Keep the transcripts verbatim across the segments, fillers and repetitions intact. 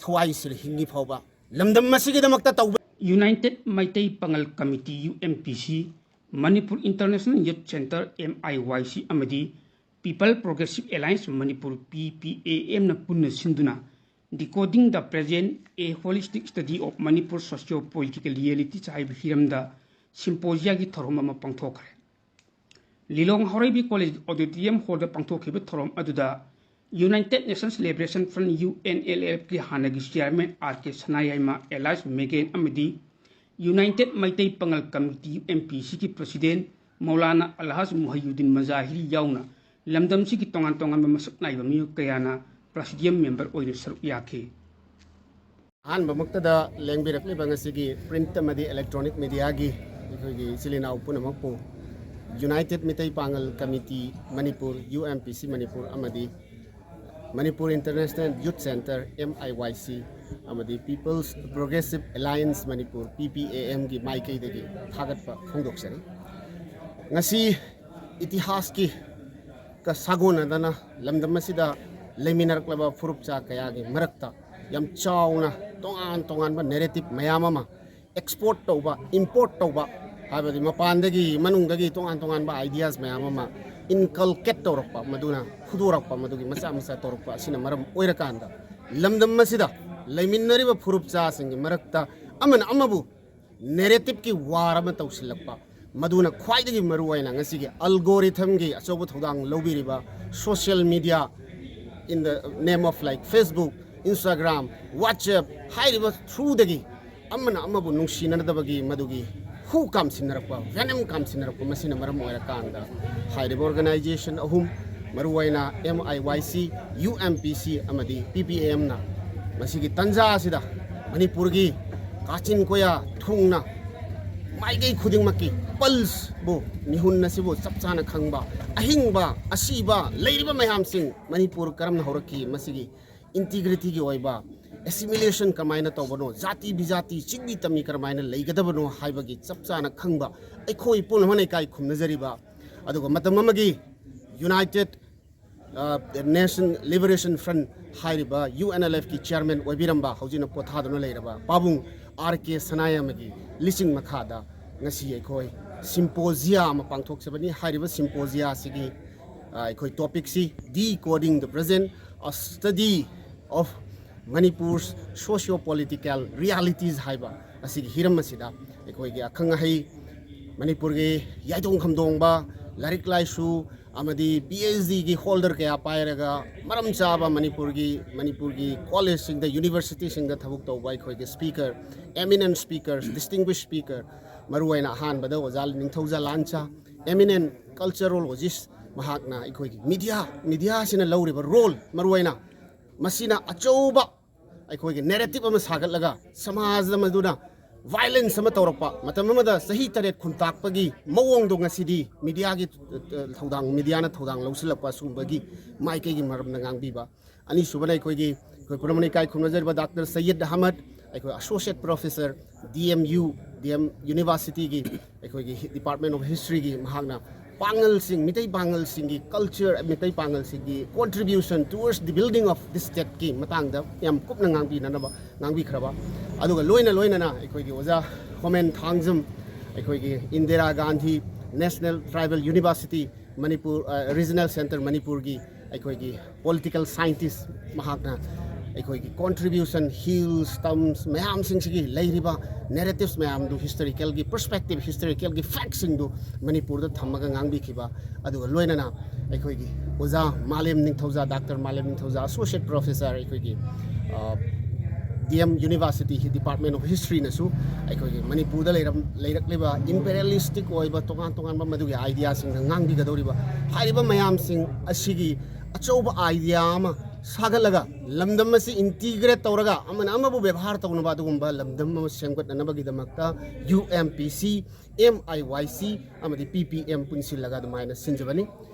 ꯊꯋꯥꯏꯁꯤꯗ ꯍꯤꯡꯉꯤ ꯐꯥꯎꯕ ꯂꯝꯗꯝ ꯑꯁꯤꯒꯤꯗꯃꯛꯇ ꯇꯧꯕ꯫ United Meitei Pangal Committee, U M P C, Manipur International Youth Centre, M I Y C, ꯑꯃꯗꯤ People Progressive Alliance Manipur, P P A M ꯅ ꯄꯨꯟꯅ ꯁꯤꯟꯗꯨꯅ Decoding the Present, A Holistic Study of Manipur Socio-Political Realities ꯍꯥꯏꯕ ꯍꯤꯔꯝꯗ ꯁꯤꯝꯄꯣꯖꯤꯌꯥꯒꯤ ꯊꯧꯔꯝ ꯑꯃ ꯄꯥꯡꯊꯣꯛꯈ꯭ꯔꯦ꯫ ꯂꯤꯂꯣꯡ ꯍꯥꯎꯔꯩꯕꯤ college auditorium ꯍꯣꯜꯗ ꯄꯥꯡꯊꯣꯛꯈꯤꯕ ꯊꯧꯔꯝ ꯑꯗꯨꯗ United Nations Liberation Front, U N L F, ꯀꯤ ꯍꯥꯟꯅꯒꯤ ꯆꯤꯌꯥꯔꯃꯦꯟ ꯑꯥꯔ ꯀꯦ ꯁꯅꯥꯌꯥꯏꯃ, ꯑꯦꯂꯥꯏꯁ ꯃꯦꯒꯦꯟ ꯑꯃꯗꯤ United Meitei Pangal Committee, U M P C, ꯒꯤ ꯄ꯭ꯔꯁꯤꯗꯦꯟ ꯃꯧꯂꯥꯅꯥ ꯑꯜꯍꯥꯖ ꯃꯨꯍꯌꯨꯗꯤꯟ ꯃꯖꯥꯍꯤꯔꯤ ꯌꯥꯎꯅ ꯂꯝꯗꯝꯁꯤꯒꯤ ꯇꯣꯉꯥꯟ ꯇꯣꯉꯥꯟꯕ ꯃꯁꯛ ꯅꯥꯏꯕ ꯃꯤꯑꯣꯏ ꯀꯌꯥꯅ ꯄ꯭ꯔꯁꯤꯗꯤꯌꯝ ꯃꯦꯝꯕꯔ ꯑꯣꯏꯅ ꯁꯔꯨꯛ ꯌꯥꯈꯤ꯫ ꯑꯍꯥꯟꯕꯃꯛꯇꯗ ꯂꯦꯡꯕꯤꯔꯛꯂꯤꯕ ꯉꯁꯤꯒꯤ ꯄ꯭ꯔꯤꯟꯠ ꯑꯃꯗꯤ ꯏꯂꯦꯛꯇ꯭ꯔꯣꯅꯤꯛ ꯃꯤꯗꯤꯌꯥꯒꯤ ꯑꯩꯈꯣꯏꯒꯤ ꯏꯆꯤꯜ ꯏꯅꯥꯎ ꯄꯨꯝꯅꯃꯛꯄꯨ United Meitei Pangal Committee Manipur, U M P C Manipur, ꯑꯃꯗꯤ Manipur International Youth Centre, M I Y C, ꯑꯃꯗꯤ People's Progressive Alliance Manipur, P P A M ꯒꯤ ꯃꯥꯏꯀꯩꯗꯒꯤ ꯊꯥꯒꯠꯄ ꯐꯣꯡꯗꯣꯛꯆꯔꯤ꯫ ꯉꯁꯤ ꯏꯇꯤꯍꯥꯁꯀꯤ ꯀ ꯁꯥꯒꯣꯟꯅꯗꯅ ꯂꯝꯗꯝ ꯑꯁꯤꯗ ꯂꯩꯃꯤꯟꯅꯔꯛꯂꯕ ꯐꯨꯔꯨꯞꯆꯥ ꯀꯌꯥꯒꯤ ꯃꯔꯛꯇ ꯌꯥꯝ ꯆꯥꯎꯅ ꯇꯣꯉꯥꯟ ꯇꯣꯉꯥꯟꯕ ꯅꯦꯔꯦꯇꯤꯞ ꯃꯌꯥꯝ ꯑꯃ ꯑꯦꯛꯁꯄꯣꯔꯠ ꯇꯧꯕ, ꯏꯝꯄꯣꯔꯠ ꯇꯧꯕ, ꯍꯥꯏꯕꯗꯤ ꯃꯄꯥꯟꯗꯒꯤ ꯃꯅꯨꯡꯗꯒꯤ ꯇꯣꯉꯥꯟ ꯇꯣꯉꯥꯟꯕ ꯑꯥꯏꯗꯤꯌꯥꯁ ꯃꯌꯥꯝ ꯑꯃ ꯏꯟꯀꯜꯀꯦꯠ ꯇꯧꯔꯛꯄ, ꯃꯗꯨꯅ ꯐꯨꯗꯣꯔꯛꯄ, ꯃꯗꯨꯒꯤ ꯃꯆꯥ ꯃꯆꯥ ꯇꯧꯔꯛꯄ ꯑꯁꯤꯅ ꯃꯔꯝ ꯑꯣꯏꯔꯀꯥꯟꯗ ꯂꯝꯗꯝ ꯑꯁꯤꯗ ꯂꯩꯃꯤꯟꯅꯔꯤꯕ ꯐꯨꯔꯨꯞꯆꯥꯁꯤꯡꯒꯤ ꯃꯔꯛꯇ ꯑꯃꯅ ꯑꯃꯕꯨ ꯅꯦꯔꯦꯇꯤꯞꯀꯤ ꯋꯥꯔ ꯑꯃ ꯇꯧꯁꯤꯜꯂꯛꯄ, ꯃꯗꯨꯅ ꯈ꯭ꯋꯥꯏꯗꯒꯤ ꯃꯔꯨꯑꯣꯏꯅ ꯉꯁꯤꯒꯤ ꯑꯜꯒꯣꯔꯤꯊꯝꯒꯤ ꯑꯆꯧꯕ ꯊꯧꯗꯥꯡ ꯂꯧꯕꯤꯔꯤꯕ social media, in the name of, like, Facebook, Instagram, WhatsApp ꯍꯥꯏꯔꯤꯕ through ꯗꯒꯤ ꯑꯃꯅ ꯑꯃꯕꯨ ꯅꯨꯡꯁꯤꯅꯗꯕꯒꯤ ꯃꯗꯨꯒꯤ ꯍꯨ ꯀꯥꯝꯁꯤꯟꯅꯔꯛꯄ, venom ꯀꯥꯝꯁꯤꯟꯅꯔꯛꯄ, ꯃꯁꯤꯅ ꯃꯔꯝ ꯑꯣꯏꯔꯀꯥꯟꯗ ꯍꯥꯏꯔꯤꯕ organization ꯑꯍꯨꯝ, ꯃꯔꯨꯑꯣꯏꯅ M I Y C, U M P C ꯑꯃꯗꯤ P P A M ꯅ ꯃꯁꯤꯒꯤ ꯇꯥꯟꯖꯥ ꯑꯁꯤꯗ ꯃꯅꯤꯄꯨꯔꯒꯤ ꯀꯥꯆꯤꯟ ꯀꯣꯌꯥ ꯊꯨꯡꯅ ꯃꯥꯏꯀꯩ ꯈꯨꯗꯤꯡꯃꯛꯀꯤ pulse ꯕꯨ, ꯃꯤꯍꯨꯟ ꯑꯁꯤꯕꯨ ꯆꯞ ꯆꯥꯅ ꯈꯪꯕ, ꯑꯍꯤꯡꯕ, ꯑꯁꯤꯕ ꯂꯩꯔꯤꯕ ꯃꯌꯥꯝꯁꯤꯡ, ꯃꯅꯤꯄꯨꯔ ꯀꯔꯝꯅ ꯍꯧꯔꯛꯈꯤ, ꯃꯁꯤꯒꯤ integrity ꯒꯤ ꯑꯣꯏꯕ assimilation ꯀꯃꯥꯏꯅ ꯇꯧꯕꯅꯣ, ꯖꯥꯇꯤ ꯕꯤꯖꯥꯇꯤ, ꯆꯤꯡꯃꯤ ꯇꯝꯃꯤ ꯀꯔꯝꯍꯥꯏꯅ ꯂꯩꯒꯗꯕꯅꯣ ꯍꯥꯏꯕꯒꯤ ꯆꯞ ꯆꯥꯅ ꯈꯪꯕ, ꯑꯩꯈꯣꯏ ꯄꯨꯝꯅꯃꯛꯅ ꯏꯀꯥꯏ ꯈꯨꯝꯅꯖꯔꯤꯕ, ꯑꯗꯨꯒ ꯃꯇꯝ ꯑꯃꯒꯤ United Nation Liberation Front ꯍꯥꯏꯔꯤꯕ ꯌꯨ ꯑꯦꯟ ꯑꯦꯜ ꯑꯦꯐꯀꯤ ꯆꯤꯌꯔꯃꯦꯟ ꯑꯣꯏꯕꯤꯔꯝꯕ, ꯍꯧꯖꯤꯛꯅ ꯄꯣꯊꯥꯗꯨꯅ ꯂꯩꯔꯕ ꯄꯥꯕꯨꯡ ꯑꯥꯔ ꯀꯦ ꯁꯅꯥꯌꯥꯝꯒꯤ ꯂꯤꯆꯤꯡ ꯃꯈꯥꯗ ꯉꯁꯤ ꯑꯩꯈꯣꯏ ꯁꯤꯝꯄꯣꯖꯤꯌꯥ ꯑꯃ ꯄꯥꯡꯊꯣꯛꯆꯕꯅꯤ꯫ ꯍꯥꯏꯔꯤꯕ ꯁꯤꯝꯄꯣꯖꯤꯌꯥ ꯑꯁꯤꯒꯤ, ꯑ, ꯑꯩꯈꯣꯏ ꯇꯣꯄꯤꯛꯁꯤ Decoding the Present, A Study of Manipur's Socio-Political Realities ꯍꯥꯏꯕ ꯑꯁꯤꯒꯤ ꯍꯤꯔꯝ ꯑꯁꯤꯗ ꯑꯩꯈꯣꯏꯒꯤ ꯑꯈꯪ ꯑꯍꯩ, ꯃꯅꯤꯄꯨꯔꯒꯤ ꯌꯥꯏꯗꯣꯡ ꯈꯝꯗꯣꯡꯕ, ꯂꯥꯏꯔꯤꯛ ꯂꯥꯏꯁꯨ ꯑꯃꯗꯤ ꯄꯤ ꯑꯩꯆ ꯗꯤꯒꯤ ꯍꯣꯜꯗꯔ ꯀꯌꯥ ꯄꯥꯏꯔꯒ ꯃꯔꯝ ꯆꯥꯕ ꯃꯅꯤꯄꯨꯔꯒꯤ, ꯃꯅꯤꯄꯨꯔꯒꯤ ꯀꯣꯂꯦꯖꯁꯤꯡꯗ, ꯌꯨꯅꯤꯚꯔꯁꯤꯇꯤꯁꯤꯡꯗ ꯊꯕꯛ ꯇꯧꯕ ꯑꯩꯈꯣꯏꯒꯤ speaker, eminent speakers, distinguished speaker, ꯃꯔꯨꯑꯣꯏꯅ ꯑꯍꯥꯟꯕꯗ ꯑꯣꯖꯥ ꯅꯤꯡꯊꯧꯖꯥ ꯂꯥꯟꯆꯥ, eminent culturologist, ꯃꯍꯥꯛꯅ ꯑꯩꯈꯣꯏꯒꯤ ꯃꯤꯗꯤꯌꯥ, ꯃꯤꯗꯤꯌꯥꯁꯤꯅ ꯂꯧꯔꯤꯕ ꯔꯣꯜ, ꯃꯔꯨꯑꯣꯏꯅ ꯃꯁꯤꯅ ꯑꯆꯧꯕ ꯑꯩꯈꯣꯏꯒꯤ ꯅꯦꯔꯦꯇꯤꯞ ꯑꯃ ꯁꯥꯒꯠꯂꯒ ꯁꯃꯥꯖ ꯑꯃꯗꯨꯅ ꯚꯥꯏꯂꯦꯟꯁ ꯑꯃ ꯇꯧꯔꯛꯄ ꯃꯇꯝ ꯑꯃꯗ ꯆꯍꯤ ꯇꯔꯦꯠ ꯈꯨꯟꯇꯥꯛꯄꯒꯤ ꯃꯑꯣꯡꯗꯣ ꯉꯁꯤꯗꯤ ꯃꯤꯗꯤꯌꯥꯒꯤ, ꯑ, ꯊꯧꯗꯥꯡ, ꯃꯤꯗꯤꯌꯥꯅ ꯊꯧꯗꯥꯡ ꯂꯧꯁꯤꯜꯂꯛꯄ ꯑꯁꯤꯒꯨꯝꯕꯒꯤ ꯃꯥꯏꯀꯩꯒꯤ ꯃꯔꯝꯗ ꯉꯥꯡꯕꯤꯕ꯫ ꯑꯅꯤꯁꯨꯕꯅ ꯑꯩꯈꯣꯏꯒꯤ, ꯑꯩꯈꯣꯏ ꯄꯨꯝꯅꯃꯛꯅ ꯏꯀꯥꯏ ꯈꯨꯝꯅꯖꯔꯤꯕ ꯗꯥꯛꯇꯔ ꯁꯌꯤꯗ ꯑꯍꯃꯗ, ꯑꯩꯈꯣꯏ associate professor, D M U, D M ꯌꯨꯅꯤꯚꯔꯁꯤꯇꯤꯒꯤ ꯑꯩꯈꯣꯏꯒꯤ Department of Historyꯒꯤ, ꯃꯍꯥꯛꯅ ꯄꯥꯉꯜꯁꯤꯡ, ꯃꯤꯇꯩ ꯄꯥꯉꯜꯁꯤꯡꯒꯤ ꯀꯜꯆꯔ, ꯃꯤꯇꯩ ꯄꯥꯉꯜꯁꯤꯡꯒꯤ contribution towards the building of this stateꯀꯤ ꯃꯇꯥꯡꯗ ꯌꯥꯝ ꯀꯨꯞꯅ ꯉꯥꯡꯕꯤꯅꯅꯕ, ꯉꯥꯡꯕꯤꯈ꯭ꯔꯕ꯫ ꯑꯗꯨꯒ ꯂꯣꯏꯅ ꯂꯣꯏꯅꯅ ꯑꯩꯈꯣꯏꯒꯤ ꯑꯣꯖꯥ ꯍꯣꯃꯦꯟ ꯊꯥꯡꯖꯝ, ꯑꯩꯈꯣꯏꯒꯤ Indira Gandhi National Tribal University Manipur, ꯑ, Regional Centre ꯃꯅꯤꯄꯨꯔꯒꯤ ꯑꯩꯈꯣꯏꯒꯤ political scientist, ꯃꯍꯥꯛꯅ ꯑꯩꯈꯣꯏꯒꯤ contribution, hills, terms ꯃꯌꯥꯝꯁꯤꯡꯁꯤꯒꯤ ꯂꯩꯔꯤꯕ narratives ꯃꯌꯥꯝꯗꯨ, historicalꯒꯤ perspective, historicalꯒꯤ factꯁꯤꯡꯗꯨ ꯃꯅꯤꯄꯨꯔꯗ ꯊꯝꯃꯒ ꯉꯥꯡꯕꯤꯈꯤꯕ, ꯑꯗꯨꯒ ꯂꯣꯏꯅꯅ ꯑꯩꯈꯣꯏꯒꯤ ꯑꯣꯖꯥ ꯃꯥꯂꯦꯝ ꯅꯤꯡꯊꯧꯖꯥ, ꯗꯥꯛꯇꯔ ꯃꯥꯂꯦꯝ ꯅꯤꯡꯊꯧꯖꯥ, associate professor ꯑꯩꯈꯣꯏꯒꯤ, ꯑ, D M university Department of Historyꯅꯁꯨ ꯑꯩꯈꯣꯏꯒꯤ ꯃꯅꯤꯄꯨꯔꯗ ꯂꯩꯔꯝ-, ꯂꯩꯔꯛꯂꯤꯕ imperialistic ꯑꯣꯏꯕ ꯇꯣꯉꯥꯟ ꯇꯣꯉꯥꯟꯕ ꯃꯗꯨꯒꯤ ideaꯁꯤꯡꯗ ꯉꯥꯡꯕꯤꯒꯗꯧꯔꯤꯕ꯫ ꯍꯥꯏꯔꯤꯕ ꯃꯌꯥꯝꯁꯤꯡ ꯑꯁꯤꯒꯤ ꯑꯆꯧꯕ idea ꯑꯃ ꯁꯥꯒꯠꯂꯒ, ꯂꯝꯗꯝ ꯑꯁꯤ integrate ꯇꯧꯔꯒ, ꯑꯃꯅ ꯑꯃꯕꯨ ꯕꯦꯕꯥꯔ ꯇꯧꯅꯕ ꯑꯗꯨꯒꯨꯝꯕ ꯂꯝꯗꯝ ꯑꯃ ꯁꯦꯝꯒꯠꯅꯅꯕꯒꯤꯗꯃꯛꯇ ꯌꯨ ꯑꯦꯝ ꯄꯤ ꯁꯤ, ꯑꯦꯝ ꯑꯥꯏ ꯋꯥꯏ ꯁꯤ ꯑꯃꯗꯤ ꯄꯤ ꯄꯤ ꯑꯦꯝ ꯄꯨꯟꯁꯤꯜꯂꯒ ꯑꯗꯨꯃꯥꯏꯅ ꯁꯤꯟꯖꯕꯅꯤ꯫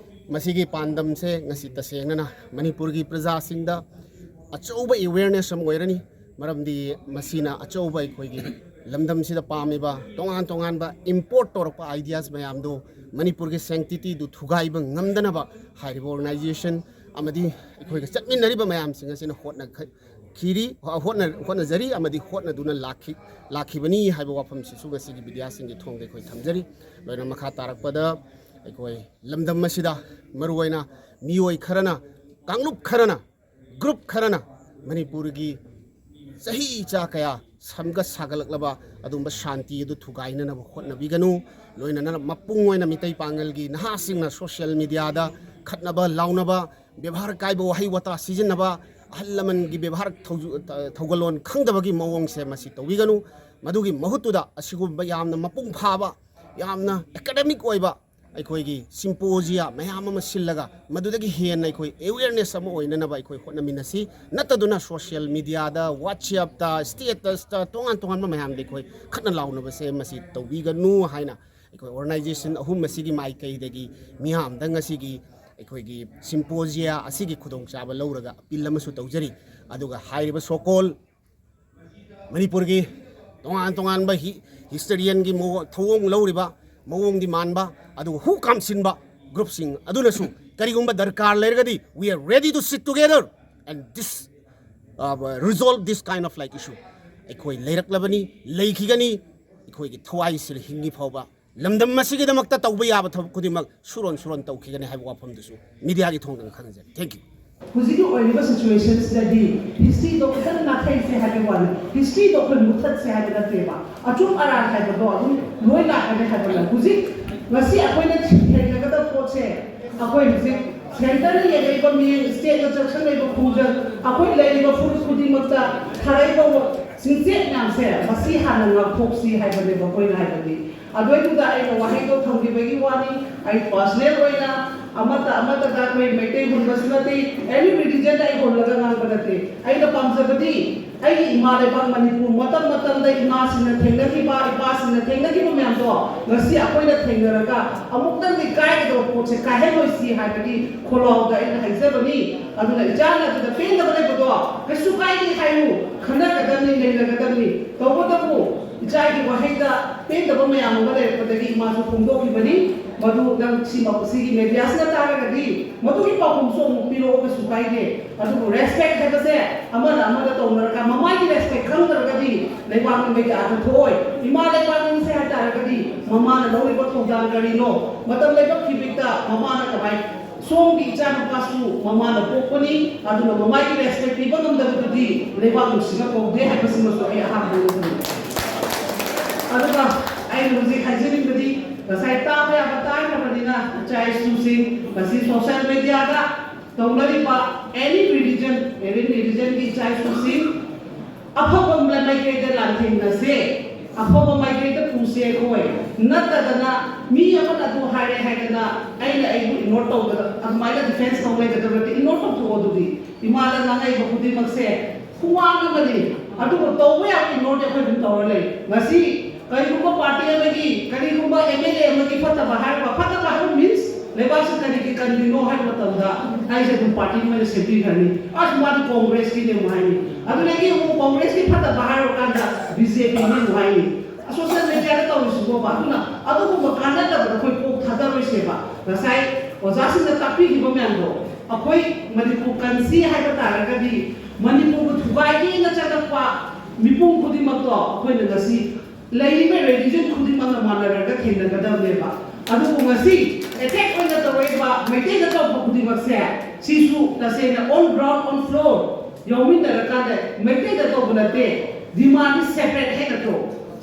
ꯃꯁꯤꯒꯤ ꯄꯥꯟꯗꯝꯁꯦ ꯉꯁꯤ ꯇꯁꯦꯡꯅꯅ ꯃꯅꯤꯄꯨꯔꯒꯤ ꯄ꯭ꯔꯖꯥꯁꯤꯡꯗ ꯑꯆꯧꯕ awareness ꯑꯃ ꯑꯣꯏꯔꯅꯤ꯫ ꯃꯔꯝꯗꯤ ꯃꯁꯤꯅ ꯑꯆꯧꯕ ꯑꯩꯈꯣꯏꯒꯤ ꯂꯝꯗꯝꯁꯤꯗ ꯄꯥꯝꯃꯤꯕ ꯇꯣꯉꯥꯟ ꯇꯣꯉꯥꯟꯕ import ꯇꯧꯔꯛꯄ ideas ꯃꯌꯥꯝꯗꯨ, ꯃꯅꯤꯄꯨꯔꯒꯤ sanctityꯗꯨ ꯊꯨꯒꯥꯏꯕ ꯉꯝꯗꯅꯕ ꯍꯥꯏꯔꯤꯕ organization ꯑꯃꯗꯤ ꯑꯩꯈꯣꯏꯒ ꯆꯠꯃꯤꯟꯅꯔꯤꯕ ꯃꯌꯥꯝꯁꯤꯡ ꯑꯁꯤꯅ ꯍꯣꯠꯅꯈꯤꯔꯤ, ꯍꯣꯠꯅ-, ꯍꯣꯠꯅꯖꯔꯤ ꯑꯃꯗꯤ ꯍꯣꯠꯅꯗꯨꯅ ꯂꯥꯛꯈꯤ-, ꯂꯥꯛꯈꯤꯕꯅꯤ ꯍꯥꯏꯕ ꯋꯥꯐꯝꯁꯤꯁꯨ ꯉꯁꯤꯒꯤ ꯃꯤꯗꯤꯌꯥꯁꯤꯡꯒꯤ ꯊꯣꯡꯗ ꯑꯩꯈꯣꯏ ꯊꯝꯖꯔꯤ꯫ ꯂꯣꯏꯅ ꯃꯈꯥ ꯇꯥꯔꯛꯄꯗ ꯑꯩꯈꯣꯏ ꯂꯝꯗꯝ ꯑꯁꯤꯗ ꯃꯔꯨꯑꯣꯏꯅ ꯃꯤꯑꯣꯏ ꯈꯔꯅ, ꯀꯥꯡꯂꯨꯞ ꯈꯔꯅ, ꯒ꯭ꯔꯨꯞ ꯈꯔꯅ ꯃꯅꯤꯄꯨꯔꯒꯤ ꯆꯍꯤ ꯆꯥ ꯀꯌꯥ ꯁꯦꯝꯒꯠ ꯁꯥꯒꯠꯂꯛꯂꯕ ꯑꯗꯨꯒꯨꯝꯕ ꯁꯥꯟꯇꯤ ꯑꯗꯨ ꯊꯨꯒꯥꯏꯅꯅꯕ ꯍꯣꯠꯅꯕꯤꯒꯅꯨ꯫ ꯂꯣꯏꯅꯅ ꯃꯄꯨꯡ ꯑꯣꯏꯅ ꯃꯤꯇꯩ ꯄꯥꯉꯜꯒꯤ ꯅꯍꯥꯁꯤꯡꯅ ꯁꯣꯁꯤꯌꯦꯜ ꯃꯤꯗꯤꯌꯥꯗ ꯈꯠꯅꯕ ꯂꯥꯎꯅꯕ, ꯕꯦꯕꯥꯔ ꯀꯥꯏꯕ ꯋꯥꯍꯩ ꯋꯥꯇꯥ ꯁꯤꯖꯤꯟꯅꯕ, ꯑꯍꯜ ꯂꯃꯟꯒꯤ ꯕꯦꯕꯥꯔ ꯊꯧꯖꯨ-, ꯊꯧꯒꯜꯂꯣꯟ ꯈꯪꯗꯕꯒꯤ ꯃꯑꯣꯡꯁꯦ ꯃꯁꯤ ꯇꯧꯕꯤꯒꯅꯨ꯫ ꯃꯗꯨꯒꯤ ꯃꯍꯨꯠꯇꯨꯗ ꯑꯁꯤꯒꯨꯝꯕ ꯌꯥꯝꯅ ꯃꯄꯨꯡ ꯐꯥꯕ, ꯌꯥꯝꯅ ꯑꯦꯀꯥꯗꯃꯤꯛ ꯑꯣꯏꯕ ꯑꯩꯈꯣꯏꯒꯤ ꯁꯤꯝꯄꯣꯖꯤꯌꯥ ꯃꯌꯥꯝ ꯑꯃ ꯁꯤꯜꯂꯒ ꯃꯗꯨꯗꯒꯤ ꯍꯦꯟꯅ ꯑꯩꯈꯣꯏ ꯑꯦꯋꯦꯌꯔꯅꯦꯁ ꯑꯃ ꯑꯣꯏꯅꯅꯕ ꯑꯩꯈꯣꯏ ꯍꯣꯠꯅꯃꯤꯟꯅꯁꯤ꯫ ꯅꯠꯇꯗꯨꯅ ꯁꯣꯁꯤꯌꯦꯜ ꯃꯤꯗꯤꯌꯥꯗ, ꯋꯥꯆꯦꯞꯇ, ꯁ꯭ꯇꯦꯇꯁꯇ, ꯇꯣꯉꯥꯟ ꯇꯣꯉꯥꯟꯕ ꯃꯌꯥꯝꯗ ꯑꯩꯈꯣꯏ ꯈꯠꯅ ꯂꯥꯎꯅꯕꯁꯦ ꯃꯁꯤ ꯇꯧꯕꯤꯒꯅꯨ ꯍꯥꯏꯅ ꯑꯩꯈꯣꯏ ꯑꯣꯔꯒꯅꯥꯏꯖꯦꯁꯟ ꯑꯍꯨꯝ ꯑꯁꯤꯒꯤ ꯃꯥꯏꯀꯩꯗꯒꯤ ꯃꯤꯌꯥꯝꯗ ꯉꯁꯤꯒꯤ ꯑꯩꯈꯣꯏꯒꯤ ꯁꯤꯝꯄꯣꯖꯤꯌꯥ ꯑꯁꯤꯒꯤ ꯈꯨꯗꯣꯡꯆꯥꯕ ꯂꯧꯔꯒ ꯑꯄꯤꯜ ꯑꯃꯁꯨ ꯇꯧꯖꯔꯤ꯫ ꯑꯗꯨꯒ ꯍꯥꯏꯔꯤꯕ ꯁꯣꯀꯣꯜ ꯃꯅꯤꯄꯨꯔꯒꯤ ꯇꯣꯉꯥꯟ ꯇꯣꯉꯥꯟꯕ ꯍꯤ-, ꯍꯤꯁꯇꯣꯔꯤꯌꯟꯒꯤ ꯃꯑꯣ-, ꯊꯧꯑꯣꯡ ꯂꯧꯔꯤꯕ ꯃꯑꯣꯡꯗꯤ ꯃꯥꯟꯕ, ꯑꯗꯨꯒ ꯍꯨ ꯀꯥꯝꯁꯤꯟꯕ ꯒ꯭ꯔꯨꯞꯁꯤꯡ ꯑꯗꯨꯅꯁꯨ ꯀꯔꯤꯒꯨꯝꯕ ꯗꯔꯀꯥꯔ ꯂꯩꯔꯒꯗꯤ, "We are ready to sit together and this, uh, resolve this kind of, like, issue." ꯑꯩꯈꯣꯏ ꯂꯩꯔꯛꯂꯕꯅꯤ, ꯂꯩꯈꯤꯒꯅꯤ, ꯑꯩꯈꯣꯏꯒꯤ ꯊꯋꯥꯏꯁꯤꯅ ꯍꯤꯡꯉꯤ ꯐꯥꯎꯕ ꯂꯝꯗꯝ ꯑꯁꯤꯒꯤꯗꯃꯛꯇ ꯇꯧꯕ ꯌꯥꯕ ꯊꯕꯛ ꯈꯨꯗꯤꯡꯃꯛ ꯁꯨꯔꯣꯟ ꯁꯨꯔꯣꯟ ꯇꯧꯈꯤꯒꯅꯤ ꯍꯥꯏꯕ ꯋꯥꯐꯝꯗꯨꯁꯨ ꯃꯤꯗꯤꯌꯥꯒꯤ ꯊꯣꯡꯗ ꯈꯪꯍꯟꯖꯔꯤ꯫ Thank you. ꯍꯧꯖꯤꯛꯀꯤ ꯑꯣꯏꯔꯤꯕ ꯁꯤꯆꯨꯋꯦꯁꯟꯁꯤꯗꯗꯤ ꯍꯤꯁꯇ꯭ꯔꯤꯗꯣ ꯈꯤꯇꯪ ꯅꯥꯊꯩꯁꯦ ꯍꯥꯏꯕꯒꯤ ꯋꯥꯅꯤ, ꯍꯤꯁꯇ꯭ꯔꯤꯗꯣ ꯑꯩꯈꯣꯏ ꯃꯨꯠꯊꯠꯁꯦ ꯍꯥꯏꯕ ꯅꯠꯇꯦꯕ꯫ ꯑꯆꯨꯝ ꯑꯔꯥꯟ ꯍꯥꯏꯕꯗꯣ ꯑꯗꯨꯝ ꯂꯣꯏ ꯂꯥꯛꯀꯅꯤ ꯍꯥꯏꯕꯅ ꯍꯧꯖꯤꯛ ꯉꯁꯤ ꯑꯩꯈꯣꯏꯅ ꯊꯦꯡꯅꯒꯗꯕ ꯄꯣꯠꯁꯦ, ꯑꯩꯈꯣꯏ ꯍꯧꯖꯤꯛ ꯁꯦꯟꯇꯔꯅ ꯌꯦꯡꯉꯛꯏꯕ ꯃꯤꯠꯌꯦꯡ, ꯁ꯭ꯇꯦꯠꯅ ꯆꯪꯁꯤꯜꯂꯛꯏꯕ ꯈꯣꯡꯖꯪ, ꯑꯩꯈꯣꯏ ꯂꯩꯔꯤꯕ ꯐꯨꯔꯨꯞ ꯈꯨꯗꯤꯡꯃꯛꯇ ꯊꯥꯔꯛꯏꯕ ꯆꯤꯡꯆꯦꯠ ꯃꯌꯥꯝꯁꯦ, ꯃꯁꯤ ꯍꯥꯟꯅ ꯉꯥꯛꯊꯣꯛꯁꯤ ꯍꯥꯏꯕꯅꯦꯕ ꯑꯩꯈꯣꯏꯅ ꯍꯥꯏꯕꯗꯤ꯫ ꯑꯗꯨꯏꯗꯨꯗ ꯑꯩꯅ ꯋꯥꯍꯩꯗꯣ ꯊꯝꯈꯤꯕꯒꯤ ꯋꯥꯅꯤ꯫ ꯑꯩ ꯄꯥꯔꯁꯅꯦꯜ ꯑꯣꯏꯅ ꯑꯃꯠꯇ ꯑꯃꯠꯇꯗ ꯑꯩꯈꯣꯏ ꯃꯩꯇꯩ ꯍꯨꯟꯕꯁꯨ ꯅꯠꯇꯦ, ꯑꯦꯅꯤ ꯔꯤꯂꯤꯖꯟꯗ ꯑꯩ ꯍꯨꯜꯂꯒ ꯉꯥꯡꯕ ꯅꯠꯇꯦ꯫ ꯑꯩꯅ ꯄꯥꯝꯖꯕꯗꯤ ꯑꯩꯒꯤ ꯏꯃꯥ ꯂꯩꯕꯥꯛ ꯃꯅꯤꯄꯨꯔ ꯃꯇꯝ ꯃꯇꯝꯗ ꯏꯃꯥꯁꯤꯡꯅ ꯊꯦꯡꯅꯈꯤꯕ, ꯏꯄꯥꯁꯤꯡꯅ ꯊꯦꯡꯅꯈꯤꯕ ꯃꯌꯥꯝꯗꯣ ꯉꯁꯤ ꯑꯩꯈꯣꯏꯅ ꯊꯦꯡꯅꯔꯒ ꯑꯃꯨꯛꯇꯪꯗꯤ ꯀꯥꯏꯒꯗꯕ ꯄꯣꯠꯁꯦ ꯀꯥꯏꯍꯜꯂꯣꯏꯁꯤ ꯍꯥꯏꯕꯒꯤ ꯈꯣꯜꯂꯥꯎꯗ ꯑꯩꯅ ꯍꯥꯏꯖꯕꯅꯤ꯫ ꯑꯗꯨꯅ ꯏꯆꯥꯅ ꯑꯗꯨꯗ ꯄꯦꯟꯗꯕ ꯂꯩꯕꯗꯣ ꯀꯩꯁꯨ ꯀꯥꯏꯗꯦ ꯍꯥꯏꯌꯨ, ꯈꯟꯅꯒꯗꯕꯅꯤ, ꯅꯩꯅꯒꯗꯕꯅꯤ꯫ ꯇꯧꯕꯇꯕꯨ ꯏꯆꯥꯒꯤ ꯋꯥꯍꯩꯗ ꯄꯦꯟꯗꯕ ꯃꯌꯥꯝ ꯑꯃ ꯂꯩꯔꯛꯄꯗꯒꯤ ꯏꯃꯥꯁꯨ ꯐꯣꯡꯗꯣꯛꯈꯤꯕꯅꯤ꯫ ꯃꯗꯨ ꯅꯪ ꯁꯤꯃꯛ, ꯁꯤꯒꯤ ꯃꯦꯗꯤꯌꯥꯁꯤꯅ ꯇꯥꯔꯒꯗꯤ ꯃꯗꯨꯒꯤ ꯄꯥꯎꯈꯨꯝꯁꯨ ꯑꯃꯨꯛ ꯄꯤꯔꯛꯑꯣ, ꯀꯩꯁꯨ ꯀꯥꯏꯗꯦ꯫ ꯑꯗꯨꯕꯨ ꯔꯦꯁꯄꯦꯛ ꯍꯥꯏꯕꯁꯦ ꯑꯃꯅ ꯑꯃꯗ ꯇꯧꯅꯔꯒ ꯃꯃꯥꯏꯒꯤ ꯔꯦꯁꯄꯦꯛ ꯈꯪꯗ꯭ꯔꯒꯗꯤ ꯂꯩꯕꯥꯛ ꯅꯤꯡꯕꯒꯤ ꯑꯥꯔꯊ ꯊꯣꯛꯑꯣꯏ꯫ ꯏꯃꯥ ꯂꯩꯕꯥꯛ ꯅꯤꯡꯁꯦ ꯍꯥꯏ ꯇꯥꯔꯒꯗꯤ ꯃꯃꯥꯅ ꯂꯧꯔꯤꯕ ꯊꯧꯗꯥꯡ ꯀꯔꯤꯅꯣ? ꯃꯇꯝ ꯂꯩꯕ ꯈꯤꯕꯤꯛꯇ ꯃꯃꯥꯅ ꯀꯃꯥꯏ, ꯁꯣꯝꯒꯤ ꯏꯆꯥꯅꯨꯄꯥꯁꯨ ꯃꯃꯥꯅ ꯄꯣꯛꯄꯅꯤ, ꯑꯗꯨꯅ ꯃꯃꯥꯒꯤ ꯔꯦꯁꯄꯦꯛ ꯄꯤꯕ ꯉꯝꯗꯕꯗꯨꯗꯤ ꯂꯩꯕꯥꯛ ꯅꯨꯡꯁꯤꯕ ꯀꯧꯗꯦ ꯍꯥꯏꯕꯁꯤꯃꯁꯨ ꯑꯩ ꯑꯍꯥꯟꯕ ꯎꯠꯆꯅꯤꯡꯏ꯫ ꯑꯗꯨꯒ ꯑꯩꯅ ꯍꯧꯖꯤꯛ ꯍꯥꯏꯖꯅꯤꯡꯕꯗꯤ, ꯉꯁꯥꯏ ꯇꯥꯕ ꯌꯥꯕ ꯇꯥꯈ꯭ꯔꯕꯅꯤꯅ, ꯏꯆꯥ ꯏꯁꯨꯁꯤꯡ ꯉꯁꯤ ꯁꯣꯁꯤꯌꯦꯜ ꯃꯦꯗꯤꯌꯥꯗ ꯇꯧꯅꯔꯤꯕ ꯑꯦꯅꯤ ꯔꯤꯂꯤꯖꯟ, ꯑꯦꯅꯤ ꯔꯤꯂꯤꯖꯟꯒꯤ ꯏꯆꯥ ꯏꯁꯨꯁꯤꯡ ꯑꯐꯕ ꯃꯥꯏꯀꯩꯗ ꯂꯥꯟꯊꯦꯡꯅꯁꯦ, ꯑꯐꯕ ꯃꯥꯏꯀꯩꯗ ꯄꯨꯁꯦ ꯑꯩꯈꯣꯏ꯫ ꯅꯠꯇꯗꯅ ꯃꯤ ꯑꯃꯅ ꯑꯗꯨ ꯍꯥꯏꯔꯦ ꯍꯥꯏꯗꯅ ꯑꯩꯅ ꯑꯩꯕꯨ ꯏꯒꯅꯣꯔ ꯇꯧꯒꯗ-, ꯑꯗꯨꯃꯥꯏꯅ ꯗꯤꯐꯦꯟꯁ ꯇꯧ ꯂꯩꯒꯗꯕ ꯅꯠꯇꯦ, ꯏꯒꯅꯣꯔ ꯇꯧꯊꯣꯛꯑꯣ꯫ ꯑꯗꯨꯗꯤ ꯏꯃꯥꯗ ꯉꯥꯡꯉꯛꯏꯕ ꯈꯨꯗꯤꯡꯃꯛꯁꯦ ꯈꯨꯋꯥꯡ ꯑꯃꯅꯤ꯫ ꯑꯗꯨꯕꯨ ꯇꯧꯕ ꯌꯥꯕ ꯏꯒꯅꯣꯔꯗꯤ ꯑꯩꯈꯣꯏ ꯑꯗꯨꯝ ꯇꯧꯔ ꯂꯩ꯫ ꯉꯁꯤ ꯀꯔꯤꯒꯨꯝꯕ ꯄꯥꯔꯇꯤ ꯑꯃꯒꯤ, ꯀꯔꯤꯒꯨꯝꯕ ꯑꯦꯝ ꯑꯦꯜ ꯑꯦ ꯑꯃꯒꯤ ꯐꯠꯇꯕ ꯍꯥꯏꯔꯕ, ꯐꯠꯇꯕ ꯍꯥꯏꯕ ꯃꯤꯟꯁ ꯂꯩꯕꯥꯛꯁꯤ ꯀꯔꯤꯒꯤ ꯀꯟꯗ꯭ꯔꯤꯅꯣ ꯍꯥꯏꯕ ꯃꯇꯝꯗ ꯑꯩꯁꯦ ꯑꯗꯨꯝ ꯄꯥꯔꯇꯤ ꯑꯃꯅ ꯁꯦꯝꯕꯤꯈ꯭ꯔꯅꯤ꯫ ꯑꯁ, ꯃꯥꯗꯤ ꯀꯣꯡꯒ꯭ꯔꯦꯁꯀꯤꯅꯦ ꯑꯃꯨꯛ ꯍꯥꯏꯅꯤ꯫ ꯑꯗꯨꯗꯒꯤ ꯑꯃꯨꯛ ꯀꯣꯡꯒ꯭ꯔꯦꯁꯀꯤ ꯐꯠꯇꯕ ꯍꯥꯏꯔꯨꯔꯀꯥꯟꯗ ꯕꯤ ꯖꯦ ꯄꯤꯅꯦ ꯑꯃꯨꯛ ꯍꯥꯏꯅꯤ꯫ ꯁꯣꯁꯤꯌꯦꯜ ꯃꯦꯗꯤꯌꯥꯗ ꯇꯧꯔꯤꯁꯤꯕꯣꯕ꯫ ꯑꯗꯨꯅ ꯑꯗꯨꯒꯨꯝꯕ ꯀꯥꯟꯅꯗꯕꯗ ꯑꯩꯈꯣꯏ ꯀꯣꯛ ꯊꯥꯗꯔꯣꯏꯁꯦꯕ꯫ ꯉꯁꯥꯏ ꯑꯣꯖꯥꯁꯤꯡꯅ ꯇꯥꯛꯄꯤꯈꯤꯕ ꯃꯌꯥꯝꯗꯣ, ꯑꯩꯈꯣꯏ ꯃꯅꯤꯄꯨꯔ ꯀꯟꯁꯤ ꯍꯥꯏꯕ ꯇꯥꯔꯒꯗꯤ ꯃꯅꯤꯄꯨꯔꯕꯨ ꯊꯨꯒꯥꯏꯒꯦꯅ ꯆꯠꯂꯛꯄ ꯃꯤꯄꯨꯝ ꯈꯨꯗꯤꯡꯃꯛꯇꯣ ꯑꯩꯈꯣꯏꯅ ꯉꯁꯤ ꯂꯩꯔꯤꯕ ꯔꯤꯂꯤꯖꯟ ꯈꯨꯗꯤꯡꯃꯛꯅ ꯃꯥꯟꯅꯔꯒ ꯊꯦꯡꯅꯒꯗꯕꯅꯦꯕ꯫ ꯑꯗꯨꯕꯨ ꯉꯁꯤ ꯑꯦꯇꯦꯛ ꯑꯣꯏꯅ ꯇꯧꯔꯛꯏꯕ ꯃꯩꯇꯩꯗ ꯇꯧꯕ ꯈꯨꯗꯤꯡꯃꯛꯁꯦ, ꯁꯤꯁꯨ ꯇꯁꯦꯡꯅ on ground, on floor ꯌꯥꯎꯃꯤꯟꯅꯔꯀꯥꯟꯗ ꯃꯩꯇꯩꯗ ꯇꯧꯕ ꯅꯠꯇꯦ, ꯗꯤꯃꯥꯟꯗꯤ ꯁꯦꯄꯔꯦꯠ ꯍꯦꯛ ꯅꯠꯇ꯭ꯔꯣ?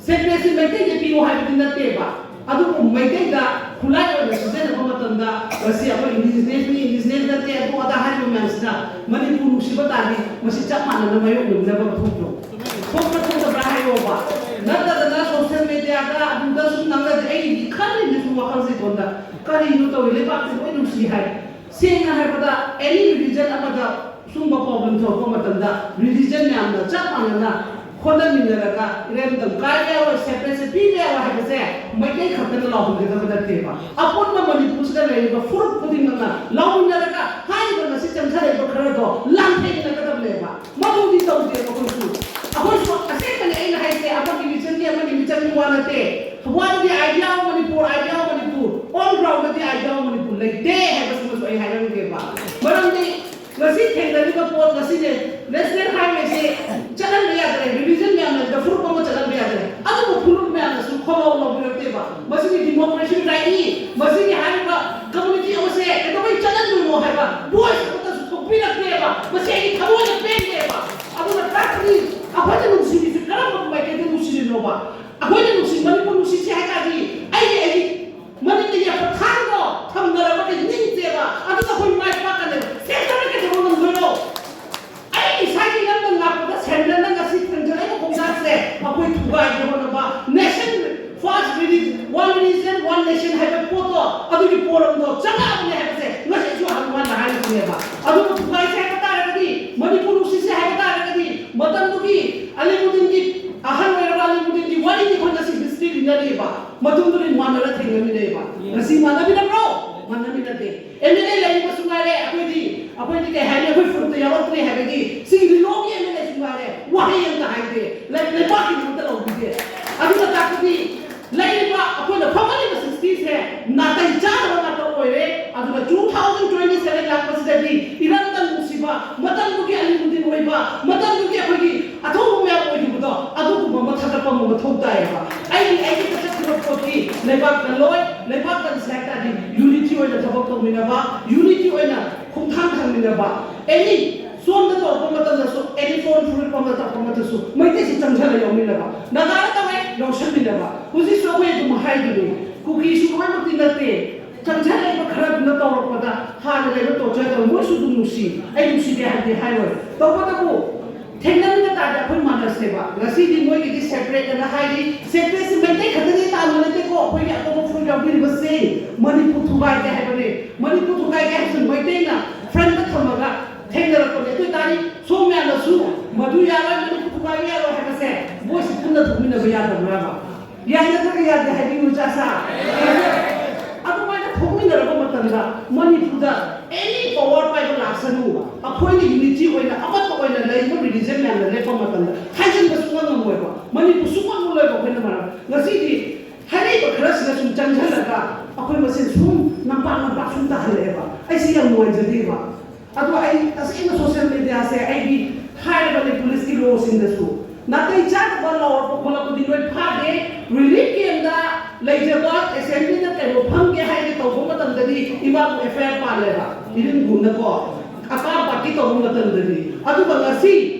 ꯁꯦꯄꯔꯦꯠꯁꯤ ꯃꯩꯇꯩꯗ ꯄꯤꯌꯨ ꯍꯥꯏꯕꯗꯤ ꯅꯠꯇꯦꯕ꯫ ꯑꯗꯨꯕꯨ ꯃꯩꯇꯩꯗ ꯈꯨꯠꯂꯥꯏ ꯑꯣꯏꯅ ꯁꯤꯖꯤꯟꯅꯕ ꯃꯇꯝꯗ ꯉꯁꯤ ꯑꯩꯈꯣꯏ ꯏꯟꯗꯤꯖꯤꯅꯁꯅꯤ, ꯏꯟꯗꯤꯖꯤꯅꯁ ꯅꯠꯇꯦ, ꯑꯗꯨ ꯑꯗꯥ ꯍꯥꯏꯔꯤꯕ ꯃꯌꯥꯝꯁꯤꯅ ꯃꯅꯤꯄꯨꯔ ꯅꯨꯡꯁꯤꯕ ꯇꯥꯔꯗꯤ ꯃꯁꯤ ꯆꯞ ꯃꯥꯟꯅꯅ ꯃꯥꯌꯣꯛꯅꯅꯕ ꯊꯣꯛꯇ꯭ꯔꯣ? ꯊꯣꯛꯄ ꯊꯣꯛꯇꯕ꯭ꯔꯥ ꯍꯥꯏꯌꯣꯕ꯫ ꯅꯠꯇꯗꯅ ꯁꯣꯁꯤꯌꯦꯜ ꯃꯦꯗꯤꯌꯥꯗ ꯑꯗꯨꯗ ꯁꯨꯝ ꯅꯪꯅꯗꯤ ꯑꯩꯒꯤ ꯈꯜꯂꯤꯅꯦ ꯁꯨꯝ ꯋꯥꯈꯜꯁꯦ ꯏꯇꯣꯝꯗ, ꯀꯔꯤꯅꯣ ꯇꯧꯔꯤ? ꯂꯩꯕꯥꯛꯁꯦ ꯂꯣꯏ ꯅꯨꯡꯁꯤ ꯍꯥꯏ꯫ ꯁꯦꯡꯅ ꯍꯥꯏꯔꯕꯗ ꯑꯦꯅꯤ ꯔꯤꯂꯤꯖꯟ ꯑꯃꯗ ꯁꯨꯝꯕ ꯄ꯭ꯔꯣꯕ꯭ꯂꯦꯝ ꯊꯣꯛꯂꯛꯄ ꯃꯇꯝꯗ ꯔꯤꯂꯤꯖꯟ ꯃꯌꯥꯝꯅ ꯆꯞ ꯃꯥꯟꯅꯅ ꯍꯣꯠꯅꯃꯤꯟꯅꯔꯒ ꯏꯔꯝꯗꯝ ꯀꯥꯏꯕ ꯌꯥꯔꯣꯏ, ꯁꯦꯄꯔꯦꯠꯁꯦ ꯄꯤꯕ ꯌꯥꯔꯣꯏ ꯍꯥꯏꯕꯁꯦ ꯃꯩꯇꯩ ꯈꯛꯇꯅ ꯂꯥꯎꯍꯟꯒꯗꯕ ꯅꯠꯇꯦꯕ꯫ ꯑꯄꯨꯟꯕ ꯃꯅꯤꯄꯨꯔꯁꯤꯗ ꯂꯩꯔꯤꯕ ꯐꯨꯔꯨꯞ ꯈꯨꯗꯤꯡꯃꯛꯅ ꯂꯥꯎꯃꯤꯟꯅꯔꯒ ꯍꯥꯏꯔꯤꯕ ꯉꯁꯤ ꯆꯪꯁꯤꯜꯂꯛꯏꯕ ꯈꯔꯗꯣ ꯂꯥꯟꯊꯦꯡꯅꯒꯗꯕꯅꯦꯕ꯫ ꯃꯗꯨꯗꯤ ꯇꯧꯗꯦꯕ ꯑꯩꯈꯣꯏꯁꯨ꯫ ꯑꯩꯈꯣꯏꯁꯨ ꯑꯁꯦꯡꯕꯅꯤ ꯑꯩꯅ ꯍꯥꯏꯁꯦ, ꯑꯃꯒꯤ ꯃꯤꯆꯪꯒꯤ ꯑꯃꯒꯤ ꯃꯤꯆꯪꯒꯤ ꯋꯥ ꯅꯠꯇꯦ꯫ What is the idea of Manipur? Idea of Manipur on ꯂꯩꯇꯦ ꯍꯥꯏꯕꯁꯤꯃꯁꯨ ꯑꯩ ꯍꯥꯏꯔꯝꯒꯦꯕ꯫ ꯃꯔꯝꯗꯤ ꯉꯁꯤ ꯊꯦꯡꯅꯔꯤꯕ ꯄꯣꯠ ꯉꯁꯤꯁꯦ ꯅꯦꯁꯅꯦꯜ ꯍꯥꯏꯋꯦꯁꯦ ꯆꯠꯍꯟꯕ ꯌꯥꯗ꯭ꯔꯦ, ꯔꯤꯂꯤꯖꯟ ꯃꯌꯥꯝꯅ ꯐꯨꯔꯨꯞ ꯑꯃ ꯆꯠꯍꯟꯕ ꯌꯥꯗ꯭ꯔꯦ꯫ ꯑꯗꯨꯕꯨ ꯐꯨꯔꯨꯞ ꯃꯌꯥꯝꯅꯁꯨ ꯈꯣꯜꯂꯥꯎ ꯂꯥꯎꯕꯤꯔꯛꯇꯦꯕ꯫ ꯃꯁꯤꯒꯤ ꯗꯤꯃꯣꯀ꯭ꯔꯦꯁꯤ ꯔꯥꯏꯠꯅꯤ, ꯃꯁꯤꯒꯤ ꯍꯥꯏꯔꯤꯕ ꯀꯝꯃꯨꯅꯤꯇꯤ ꯑꯃꯁꯦ ꯀꯩꯗꯧꯕꯩ ꯆꯠꯍꯟꯗꯣꯏꯅꯣ ꯍꯥꯏꯕ ꯚꯣꯏꯁ ꯑꯃꯠꯇꯁꯨ ꯊꯣꯛꯄꯤꯔꯛꯇꯦꯕ꯫ ꯃꯁꯤ ꯑꯩꯒꯤ ꯊꯃꯣꯏꯗ ꯄꯦꯟꯗꯦꯕ꯫ ꯑꯗꯨꯅ ꯇꯥꯛꯄꯗꯤ ꯑꯩꯈꯣꯏꯅ ꯅꯨꯡꯁꯤꯔꯤꯁꯦ ꯀꯔꯝꯕ ꯃꯥꯏꯀꯩꯗ ꯅꯨꯡꯁꯤꯔꯤꯅꯣꯕ? ꯑꯩꯈꯣꯏꯅ ꯅꯨꯡꯁꯤ ꯃꯅꯤꯄꯨꯔ ꯅꯨꯡꯁꯤꯁꯦ ꯍꯥꯏ ꯇꯥꯔꯗꯤ ꯑꯩꯒꯤ ꯑꯩꯒꯤ ꯃꯅꯤꯡꯗꯒꯤ ꯄꯊꯥꯡꯗꯣ ꯊꯝꯅꯔꯕꯗꯤ ꯅꯤꯡꯁꯦꯕ꯫ ꯑꯗꯨꯒ ꯑꯩꯈꯣꯏ ꯃꯥꯏ ꯄꯥꯛꯀꯅꯦꯕ꯫ ꯁꯦꯟꯇꯔꯗ ꯀꯩꯗꯧꯕ ꯉꯝꯗꯣꯏꯅꯣ? ꯑꯩ ꯏꯁꯥꯒꯤ ꯂꯝꯗ ꯂꯥꯛꯄꯗ ꯁꯦꯟꯇꯔꯅ ꯉꯁꯤ ꯊꯦꯡꯖꯤꯜꯂꯛꯏꯕ ꯈꯣꯡꯊꯥꯡꯁꯦ ꯑꯩꯈꯣꯏ ꯊꯨꯒꯥꯏꯒꯦ ꯍꯣꯠꯅꯕ, nation first religion, one religion one nation ꯍꯥꯏꯕ ꯄꯣꯠꯇꯣ, ꯑꯗꯨꯒꯤ ꯄꯣꯔꯝꯗꯣ ꯆꯪꯉꯛꯑꯕꯅꯦ ꯍꯥꯏꯕꯁꯦ ꯉꯁꯤꯁꯨ ꯍꯅꯨꯃꯥꯟꯅ ꯍꯥꯏꯔꯤꯁꯤꯅꯦꯕ꯫ ꯑꯗꯨꯕꯨ ꯊꯨꯒꯥꯏꯁꯦ ꯍꯥꯏꯕ ꯇꯥꯔꯒꯗꯤ, ꯃꯅꯤꯄꯨꯔ ꯅꯨꯡꯁꯤꯁꯦ ꯍꯥꯏꯕ ꯇꯥꯔꯒꯗꯤ, ꯃꯇꯝꯗꯨꯒꯤ ꯑꯂꯤꯃꯨꯗꯤꯟꯒꯤ, ꯑꯍꯜ ꯑꯣꯏꯔꯕ ꯑꯂꯤꯃꯨꯗꯤꯟꯒꯤ ꯋꯥꯔꯤꯗꯤ ꯑꯩꯈꯣꯏ ꯉꯁꯤ ꯍꯤꯁꯇ꯭ꯔꯤ ꯏꯟꯅꯔꯤꯕ꯫ ꯃꯇꯨꯡꯗꯨꯗꯤ ꯃꯥꯟꯅꯔ ꯊꯦꯡꯅꯃꯤꯟꯅꯩꯕ꯫ ꯉꯁꯤ ꯃꯥꯟꯅꯃꯤꯟꯅꯕ꯭ꯔꯣ? ꯃꯥꯟꯅꯃꯤꯟꯅꯗꯦ꯫ ꯑꯦꯝ ꯑꯦꯜ ꯑꯦ ꯂꯩꯔꯤꯕꯁꯨ ꯉꯥꯏꯔꯦ, ꯑꯩꯈꯣꯏꯗꯤ, ꯑꯩꯈꯣꯏꯗꯤ ꯀꯩ ꯍꯥꯏꯅꯤ, ꯑꯩꯈꯣꯏ ꯐꯨꯔꯨꯞꯇ ꯌꯥꯎꯔꯛꯇ꯭ꯔꯦ ꯍꯥꯏꯕꯒꯤ ꯁꯤꯒꯤ ꯂꯤꯂꯣꯡꯒꯤ ꯑꯦꯝ ꯑꯦꯜ ꯑꯦꯁꯨ ꯉꯥꯏꯔꯦ, ꯋꯥꯍꯩ ꯑꯃꯇ ꯍꯥꯏꯗꯦ, ꯂꯩ-, ꯂꯩꯕꯥꯛꯀꯤꯗꯃꯛꯇ ꯂꯧꯕꯤꯗꯦ꯫ ꯑꯗꯨꯅ ꯇꯥꯛꯄꯗꯤ ꯂꯩꯔꯤꯕ ꯑꯩꯈꯣꯏꯅ ꯐꯝꯍꯜꯂꯤꯕ ꯁꯤꯛꯁꯇꯤꯁꯦ ꯅꯥꯇꯩ ꯆꯥꯗꯕ ꯉꯥꯛꯇ ꯑꯣꯏꯔꯦ꯫ ꯑꯗꯨꯅ ꯇꯨ ꯊꯥꯎꯖꯟ ꯇ꯭ꯋꯦꯟꯇꯤ ꯁꯚꯦꯟ ꯂꯥꯛꯄꯁꯤꯗꯗꯤ ꯏꯔꯝꯗꯝ ꯅꯨꯡꯁꯤꯕ, ꯃꯇꯝꯗꯨꯒꯤ ꯑꯂꯤꯃꯨꯗꯤꯟ ꯑꯣꯏꯕ, ꯃꯇꯝꯗꯨꯒꯤ ꯑꯩꯈꯣꯏꯒꯤ ꯑꯊꯧꯕ ꯃꯌꯥꯝ ꯑꯣꯏꯈꯤꯕꯗꯣ, ꯑꯗꯨꯒꯨꯝꯕ ꯑꯃ ꯊꯥꯒꯠꯄ ꯑꯃ ꯃꯊꯧ ꯇꯥꯏꯌꯦꯕ꯫ ꯑꯩꯒꯤ, ꯑꯩꯒꯤ ꯆꯠꯈꯤꯕ ꯄꯣꯠꯀꯤ ꯂꯩꯕꯥꯛ ꯀꯜꯂꯣꯏ, ꯂꯩꯕꯥꯛ ꯀꯟꯁꯦ ꯍꯥꯏ ꯇꯥꯔꯗꯤ ꯌꯨꯅꯤꯇꯤ ꯑꯣꯏꯅ ꯊꯕꯛ ꯇꯧꯃꯤꯟꯅꯕ, ꯌꯨꯅꯤꯇꯤ ꯑꯣꯏꯅ ꯈꯣꯡꯊꯥꯡ ꯊꯥꯡꯃꯤꯟꯅꯕ, ꯑꯦꯅꯤ ꯁꯣꯝꯗ ꯇꯧꯔꯛꯄ ꯃꯇꯝꯗꯁꯨ, ꯑꯦꯅꯤ ꯐꯣꯔꯝ ꯐꯨꯔꯨꯞ ꯑꯃ ꯇꯧꯔꯛꯄ ꯃꯇꯝꯗꯁꯨ ꯃꯩꯇꯩꯁꯤ ꯆꯪꯁꯤꯜꯂ ꯌꯥꯎꯃꯤꯟꯅꯕ, ꯅꯥꯒꯥꯗ ꯇꯧꯔꯦ ꯌꯥꯎꯁꯟꯃꯤꯟꯅꯕ꯫ ꯍꯧꯖꯤꯛꯁꯨ ꯑꯩꯈꯣꯏ ꯑꯗꯨꯝ ꯍꯥꯏꯗꯨꯅꯤ, ꯀꯨꯀꯤꯁꯨ ꯂꯣꯏꯅꯃꯛꯇꯤ ꯅꯠꯇꯦ, ꯆꯪꯁꯤꯜꯂꯛꯏꯕ ꯈꯔꯗꯨꯅ ꯇꯧꯔꯛꯄꯗ ꯍꯥꯟꯅ ꯂꯩꯕ ꯇꯣꯔꯆꯔ ꯇꯧꯔ ꯃꯣꯏꯁꯨ ꯑꯗꯨꯝ ꯅꯨꯡꯁꯤ, ꯑꯩ ꯅꯨꯡꯁꯤꯗꯦ ꯍꯥꯏꯕꯗꯤ ꯍꯥꯏꯔꯣꯏ꯫ ꯇꯧꯕꯇꯕꯨ ꯊꯦꯡꯅꯃꯤꯟꯅ ꯇꯥꯔꯗꯤ ꯑꯩꯈꯣꯏ ꯃꯥꯟꯅꯁꯦꯕ꯫ ꯉꯁꯤꯗꯤ ꯃꯣꯏꯒꯤꯗꯤ ꯁꯦꯄꯔꯦꯠ ꯑꯅ ꯍꯥꯏꯔꯤ꯫ ꯁꯦꯄꯔꯦꯠꯁꯤ ꯃꯩꯇꯩ ꯈꯛꯇꯒꯤ ꯇꯥꯟꯕ ꯅꯠꯇꯦꯀꯣ, ꯑꯩꯈꯣꯏꯒꯤ ꯑꯇꯣꯞꯄ ꯐꯨꯔꯨꯞ ꯌꯥꯎꯕꯤꯔꯤꯕꯁꯤꯡ ꯃꯅꯤꯄꯨꯔ ꯊꯨꯒꯥꯏꯒꯦ ꯍꯥꯏꯕꯅꯤ꯫ ꯃꯅꯤꯄꯨꯔ ꯊꯨꯒꯥꯏꯒꯦ ꯍꯥꯏꯕꯁꯤ ꯃꯩꯇꯩꯅ ꯐ꯭ꯔꯟꯗ ꯊꯝꯃꯒ ꯊꯦꯡꯅꯔꯛꯄꯅꯦ꯫ ꯑꯗꯨ ꯑꯣꯏꯇꯥꯔꯗꯤ ꯁꯣꯝ ꯃꯌꯥꯝꯅꯁꯨ ꯃꯗꯨ ꯌꯥꯔꯣꯏ, ꯃꯅꯤꯄꯨꯔ ꯊꯨꯒꯥꯏꯕ ꯌꯥꯔꯣꯏ ꯍꯥꯏꯕꯁꯦ ꯃꯣꯏꯁꯤ ꯄꯨꯟꯅ ꯊꯣꯛꯃꯤꯟꯅꯕ ꯌꯥꯗꯕ꯭ꯔꯕ? ꯌꯥꯏ ꯅꯠꯇ꯭ꯔꯒ ꯌꯥꯗꯦ ꯍꯥꯏꯕꯤꯌꯨ ꯆꯥꯁꯥ꯫ ꯑꯗꯨꯃꯥꯏꯅ ꯊꯣꯛꯃꯤꯟꯅꯔꯕ ꯃꯇꯝꯗ ꯃꯅꯤꯄꯨꯔꯗ ꯑꯦꯅꯤ ꯄꯋꯥꯔ ꯄꯥꯏꯕ ꯂꯥꯛꯁꯅꯨ, ꯑꯩꯈꯣꯏꯅ ꯌꯨꯅꯤꯇꯤ ꯑꯣꯏꯅ ꯑꯃꯠꯇ ꯑꯣꯏꯅ ꯂꯩꯔꯤꯕ ꯔꯤꯂꯤꯖꯟ ꯃꯌꯥꯝꯅ ꯂꯦꯞꯄ ꯃꯇꯝꯗ ꯍꯥꯏꯖꯤꯟꯕ ꯁꯨꯡꯉꯝ ꯉꯝꯃꯣꯏꯕ꯫ ꯃꯅꯤꯄꯨꯔ ꯁꯨꯡꯉꯝ ꯉꯝꯂꯣꯏꯕ ꯑꯩꯈꯣꯏꯅ ꯃꯔꯝ ꯉꯁꯤꯗꯤ ꯍꯥꯏꯔꯛꯏꯕ ꯈꯔꯁꯤꯅ ꯁꯨꯝ ꯆꯪꯁꯤꯜꯂꯒ ꯑꯩꯈꯣꯏ ꯃꯁꯦꯟ ꯁꯨꯝ ꯅꯝꯄꯥꯛ ꯅꯝꯄꯥꯛ ꯁꯨꯝ ꯇꯥꯍꯜꯂꯛꯑꯦꯕ꯫ ꯑꯩꯁꯦ ꯌꯥꯝ ꯅꯨꯡꯉꯥꯏꯖꯗꯦꯕ꯫ ꯑꯗꯣ ꯑꯩ ꯇꯁꯦꯡꯅ ꯁꯣꯁꯤꯌꯦꯜ ꯃꯦꯗꯤꯌꯥꯁꯦ ꯑꯩꯗꯤ ꯍꯥꯏꯔꯕꯅꯦ ꯄꯨꯂꯤꯁꯀꯤ ꯂꯣꯁꯤꯡꯗꯁꯨ, ꯅꯥꯇꯩ ꯆꯥꯗꯕ ꯂꯥꯎꯔꯛꯄ ꯈꯣꯠꯂꯛꯄꯗꯤ ꯂꯣꯏ ꯐꯥꯒꯦ꯫ ꯔꯤꯂꯤꯐ ꯀꯦꯝꯗ ꯂꯩꯖꯕ ꯑꯦꯁꯦꯝꯕ꯭ꯂꯤꯗ ꯀꯩꯅꯣ ꯐꯝꯒꯦ ꯍꯥꯏꯒꯦ ꯇꯧꯕ ꯃꯇꯝꯗꯗꯤ ꯏꯃꯥꯕꯨ ꯑꯦꯐ ꯑꯥꯏ ꯑꯥꯔ ꯄꯥꯜꯂꯦꯕ, ꯏꯔꯤꯟ ꯈꯨꯟꯗꯀꯣ, ꯑꯀꯥꯝ ꯄꯥꯔꯇꯤ ꯇꯧꯕ ꯃꯇꯝꯗꯗꯤ꯫ ꯑꯗꯨꯒ ꯉꯁꯤ